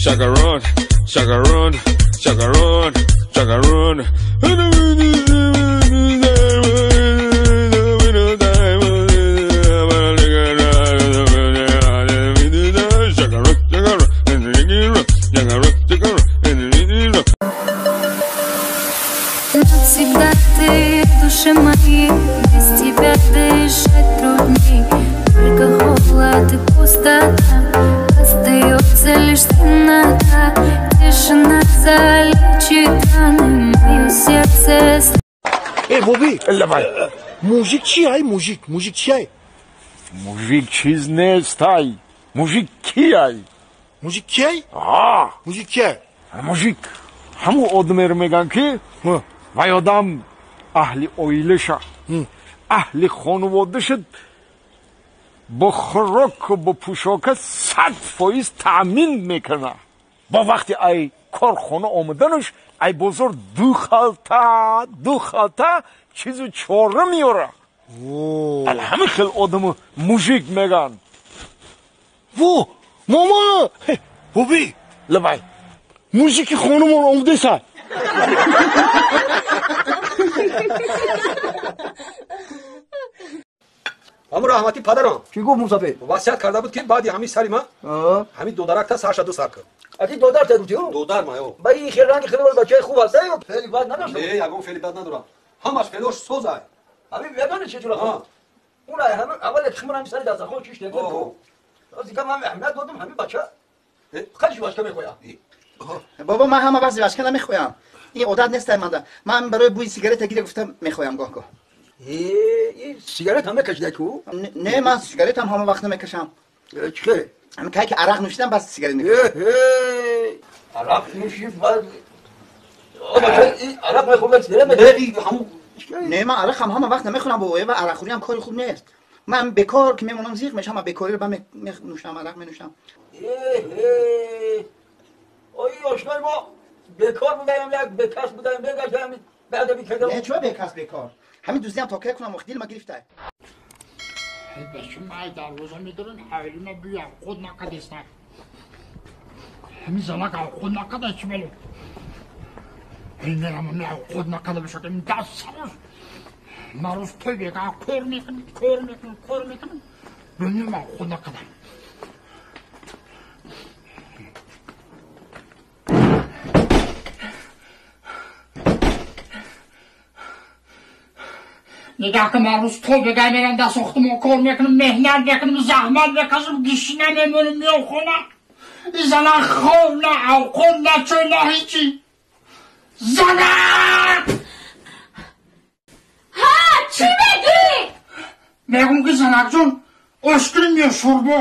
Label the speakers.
Speaker 1: Chacarón, chacarón, chacarón, chacarón.
Speaker 2: Навсегда ты в душе моей, без тебя дышать трудней. Только холод и пустота, остается лишь темнота. Тишина залечит раны, мое сердце.
Speaker 3: Эй, Боби, давай. Мужик чья, мужик, мужик чья?
Speaker 4: Мужик чиз нестай, мужик кияй.
Speaker 3: Мужик чья?
Speaker 4: А,
Speaker 3: мужик чья?
Speaker 4: Мужик, ҳамун одамеро меган ки вай одам аҳли оилаша, аҳли хонаводаша бо хӯроку бо пӯшока 100% таъмин мекунад. Бо вақти ай корхона омаданаш ай бозор ду халта чизу чора меёрад. Ҳамин хел одаму мужик меган.
Speaker 3: Во, мама! Боби,
Speaker 4: лабай.
Speaker 3: Мужики хонумон омадеса.
Speaker 5: Аму раҳмати падарам.
Speaker 6: Чӣ гуфт мусафир?
Speaker 5: Васият карда буд ки баъди ҳамин сари ман ҳамин додаракта сарша ду сар кун.
Speaker 6: Аки додар та гуфтӣ?
Speaker 5: Додар ма ё.
Speaker 6: Ба ин хел ранги хеле бачаи хуб аст, ё феъли бад надошт?
Speaker 5: Не, ягон феъли бад надорам. Ҳамаш феълош созай.
Speaker 6: Ҳамин медонӣ чӣ ҷура? Он ҳама аввал химр ҳамин сари дастархон чиш нагуфт. Дигар ман аҳамият додам ҳамин бача. Хеле жвачка мехоям.
Speaker 7: Бобо, ман ҳама вақт жвачка намехоям. Ин одат нест манда. Ман барои бӯи сигарета гира гуфтам мехоям гоҳ-гоҳ.
Speaker 6: Ин сигарет ҳам мекашида ку?
Speaker 7: Не, ман сигарет ҳам ҳама вақт намекашам.
Speaker 6: Чӣ?
Speaker 7: Ҳамин кай ки арақ нӯшидам бас сигарет мекашам.
Speaker 6: Арақ нӯшид баъд арақ мехӯрдам сигарет мекашам.
Speaker 7: Не, ман арақ ҳам ҳама вақт намехӯрам бобо. Ва арақхӯрӣ ҳам кори хуб нест. Ман бекор ки мемонам зиқ мешавам, ман бекориро ба менӯшам, арақ менӯшам.
Speaker 6: Ой, ошнои мо бекор будаем, як бекас будаем, мегаштем, баъда мекардам.
Speaker 7: Не, чӯ бекас бекор? Ҳамин дуздиам то кай кунам, дилма гирифта.
Speaker 8: Бача май дарвоза медорем, ҳайрима биям, худ накадестам. Ҳамин занак худ накада чӣ бало. Ҳинерам худ накада бишад, ин даст сарус. Марӯз той бега кор мекунам, кор мекунам, кор мекунам. Дунё худ накадам. Нигоҳ кун, ман рӯз то бегай мерам дар сохтмон кор мекунам, меҳнат мекунам, заҳмат мекашам, гишина мемонам, меом хона. Зана хоб на авқот на чой на ҳичи. Занак!
Speaker 2: Ҳа, чӣ мегӯӣ?
Speaker 8: Мегӯм ки занакҷон, ош кунем ё шӯрбо?